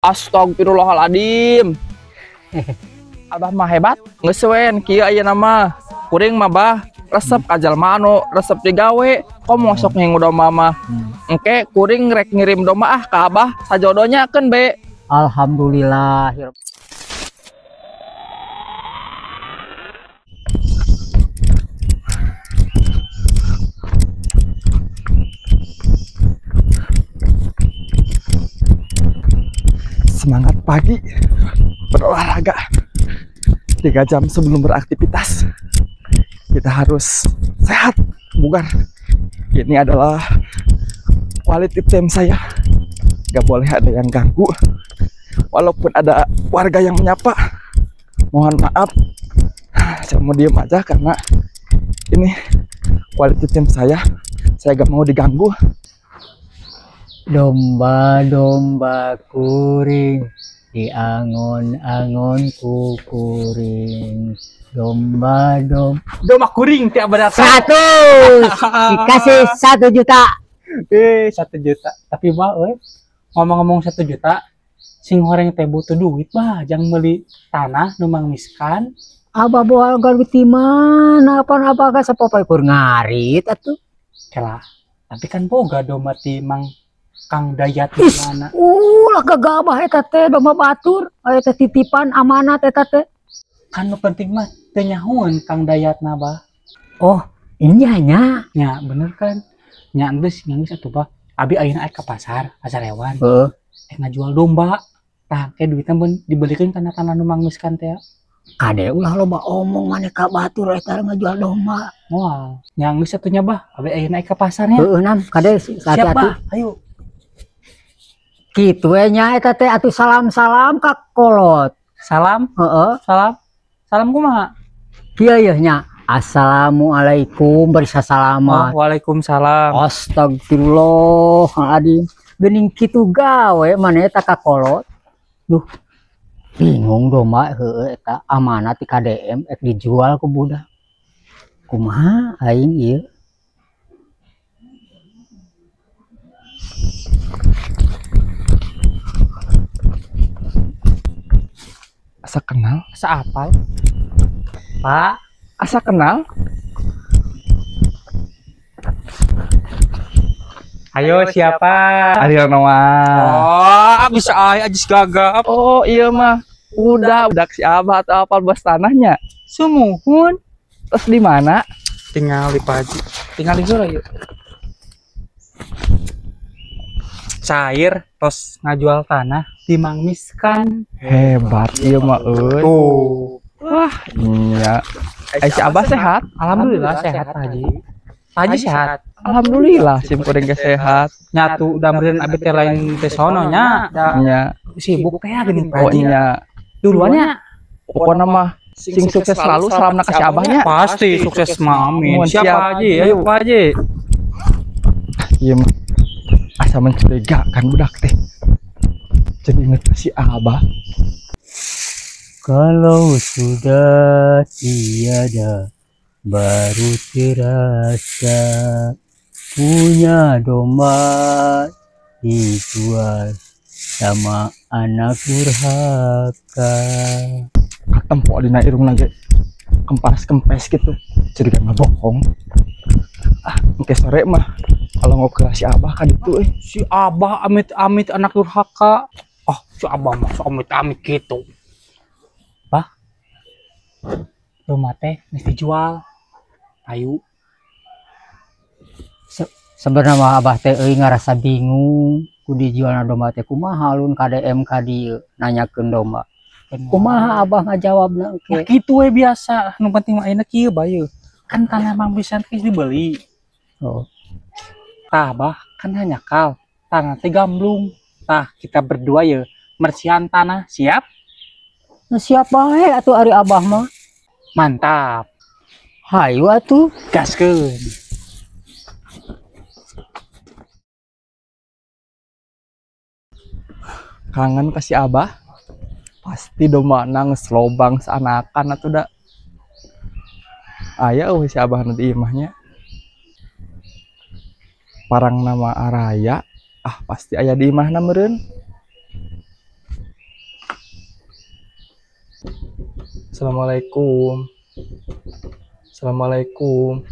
Astagfirullahaladzim. Abah mah hebat, geus wen kieu ayeuna mah. Kuring mah bah resep ka jalma anu resep digawe, komo sok ngingu domba mah. Engke kuring rek ngirim domba ah ka abah sajodonya keun be. Alhamdulillah. Semangat pagi berolahraga 3 jam sebelum beraktivitas. Kita harus sehat, bugar. Ini adalah quality time saya. Gak boleh ada yang ganggu. Walaupun ada warga yang menyapa, mohon maaf, saya mau diem aja karena ini quality time saya. Saya gak mau diganggu. Domba-domba kuring, diangon-angon ku kuring. Domba-domba domba kuring tiap berapa? 100 dikasih 1 juta. 1 juta. Tapi bah, ngomong-ngomong 1 juta, sing horeng teh butuh duit bah, jangan beli tanah nu miskan. Abah boal duit di mana? Apaan abah ka sapopoe kur ngarit atuh. Kela, tapi kan boga domba ti Mang Kang Dayat di mana? Ulah gagabah eta teh domba batur, eta titipan amanat eta teh. Kan nu penting mah teu nyahoeun Kang Dayatna bah. Oh, iya nya. Nya bener kan? Nya geus geus atuh bah. Abi ayeuna ka pasar, pasar hewan. Heeh. Ngajual domba. Tah, ke duitna mun dibelikeun kana tanah nu mangmiskan teh. Kade ulah loba omong maneh ka batur eta ngajual domba. Moal. Nya geus atuh nya bah, abi ayeuna ka pasarnya. Heeh nam, kade siap bah, ayo. Kitu we nya eta teh atuh salam-salam ka kolot. Salam? Heeh. Salam. Salam kumaha? Kieu yeuh nya. Assalamualaikum bari sasalaman. Oh, waalaikumsalam. Astagfirullahaladzim. Geuning kitu gawe maneh eta ka kolot. Duh. Bingung domba heueuh eta amanat ti KDM ek dijual ku budak. Kumaha aing ieu? Asa kenal, asa apal. Pak, asa kenal. Ayo siapa? Ariel Noah. Oh, bisa aya ajis gagap. Oh, iya mah. Udah si Abah atau apal bos tanahnya. Sumuhun. Terus di mana? Tinggal di Pak Haji. Tinggal di sore yuk. Cair tos ngajual tanah di Mang Miskan. Hebat iya mah euy. Tuh. Wah, iya. Si Abah sehat? Alhamdulillah sehat Pak Haji. Pak Haji sehat. Alhamdulillah sim kuring ge sehat. Nyatu udah meureun abi teh lain teh sono nya. Nya. Sibuk teh geuning Pak Oh Haji. nya. Duluannya pokona mah sing sukses selalu, salamna ka si Abahnya. Pasti sukses mah, amin. Siap Pak Haji, ayo Pak Haji. Iya mah. Asa mencurigakan budak teh. Jadi inget si Abah. Kalau sudah tiada baru terasa punya domba dijual sama anak durhaka. Katempo dina irungna ge kempas-kempes gitu. Jadi gak bohong. Ah, engke sore mah kalau ngobrol si Abah kan itu Si Abah amit-amit anak durhaka. Oh, si Abah mah amit-amit gitu. Bah, domba teh geus dijual. Ayo. Sebenarnya mah Abah teh euy ngarasa bingung ku dijualna domba teh kumaha alun KDM ka dieu nanyakeun domba. Kumaha Abah ngajawabna engke? Ya kitu we biasa, nu penting mah ayeuna kieu bae. Kan tanah Mang Miskan geus dibeli. Oh. Tah bah, kan hanyakal. Tanah teh gamblung. Tah kita berdua ye mersihan tanah, siap? Nah, siap bae atuh ari Abah mah. Mantap. Hayu atuh, gaskeun. Kangen ka si Abah. Pasti domba nang lobang saanakan atuh da. Aya euy si Abah nu di imahnya. Parang nama Araya, ah pasti aya di imahna meureun. Assalamualaikum. Assalamualaikum.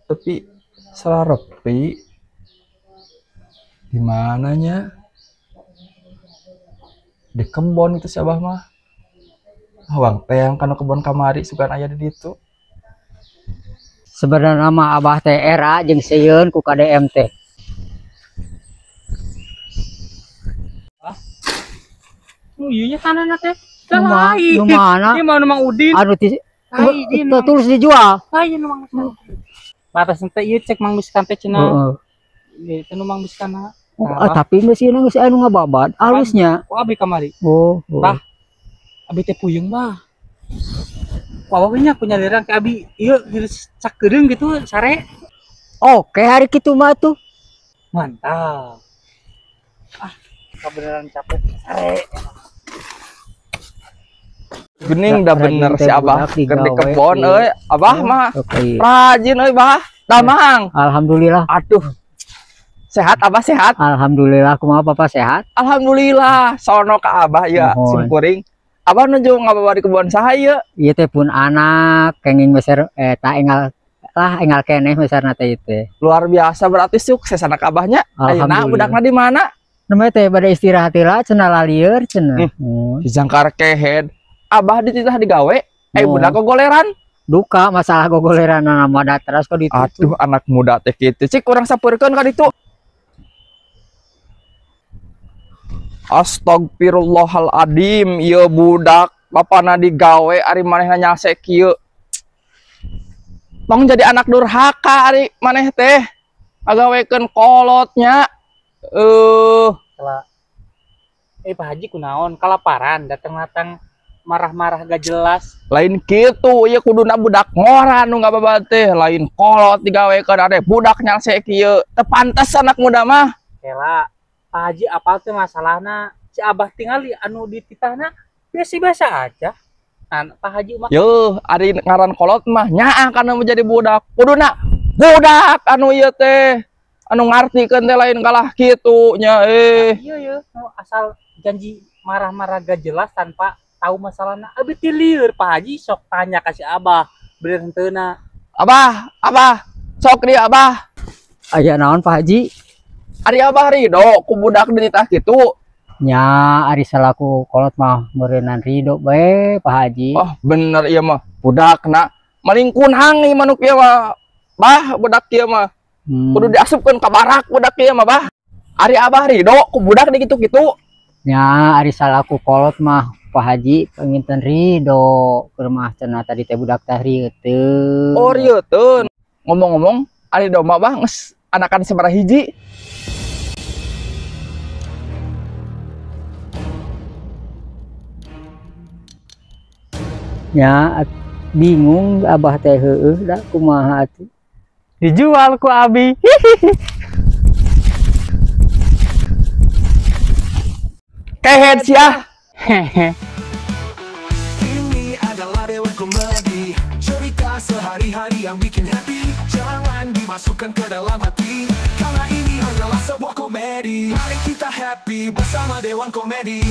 Tapi salah repi. Di mananya? Di kebon itu si Abah mah. Hawang teh yang kana kebon kamari sugan aya di ditu. Sebenarnya mah Abah teh era jeung sieun ku KDM teh. Hah? Oh iya nya tanahna teh. Lain. Nu mana? Ieu mah nu Mang Udin. Anu ti terus dijual. Lain nu Mang Miskan. Batas teh ieu cek Mang Miskan teh cenah. Heeh. Ieu teh nu Mang Miskan. Oh, tapi geus ieu geus anu ngababad alusnya. Ku abi kamari. Oh. Tah. Abi teh puyeng mah. Ku abah nya ku nyaliran ke abi ieu geus cakeureung gitu sare. Oke, hari kitu mah tuh. Mantap. Ah, kebenaran capek sare. Gening dah bener si Abah keur di kebon euy. Abah mah rajin euy, Bah. Damang. Alhamdulillah. Aduh. Sehat Abah, sehat? Alhamdulillah, kumaha Bapak sehat? Alhamdulillah. Sono ka Abah ya, sim kuring. Abah nuju ngabawa di kebon saha ieu? Ieu teh pun anak kenging meser eta enggal lah enggal keneh meserna teh ieu teh. Luar biasa berarti sukses anak Abahnya. Ayeuna budakna di mana? Namanya teh bade istirahat heula cenah lalieur cenah. Dijangkar kehed. Abah dititah digawe, budak gogoleran. Duka masalah gogoleran nama da teras kok ditu. Aduh anak muda teh kitu. Cik urang sapeurkeun ka ditu. Astagfirullahaladzim, ieu budak bapana digawe ari manehna nyase kieu. Tong jadi anak durhaka ari maneh teh. Ngagawekeun kolotnya. Pak Haji kunaon kalaparan datang-datang marah-marah gak jelas. Lain kitu ieu kuduna budak ngora nu ngababad teh, lain kolot digawekeun ade budak nyase kieu. Teu pantes anak muda mah. Kela Pak Haji apal teh masalahna si Abah tingali anu dititahna biasa-biasa aja. Nah, Pak Haji mah yeuh ari ngaran kolot mah nyaah kana menjadi budak. Kuduna budak anu ieu teh anu ngartikeun teh lain kalah kitu nya Iya ieu asal janji marah-marah gak jelas tanpa tahu masalahna. Abi teh lieur Pak Haji sok tanya ka si Abah bener henteuna. Abah, Abah, sok dia Abah. Aya naon Pak Haji? Ari Abah ridho ku budak dititah kitu. Nya ari salaku kolot mah meureunnan ridho bae Pak Haji. Oh bener ieu mah budakna maling kunhang ieu manuk ieu mah. Bah budak ieu mah. Kudu diasupkeun ka barak budak ieu mah bah. Ari Abah ridho ku budak dikitu-kitu. Nya ari salaku kolot mah Pak Haji panginten ridho keur mah cenah tadi teh budak teh rieuteuh. Oh rieuteuh. Ngomong-ngomong ari domba bah geus anakan sabaraha hiji? Nya bingung Abah teh heueuh da kumaha atuh. Dijual ku abi. Kehed sia. Ini adalah Dewan Komedi, cerita sehari-hari yang bikin happy. Jangan dimasukkan ke dalam hati, karena ini hanyalah sebuah komedi. Mari kita happy bersama Dewan Komedi.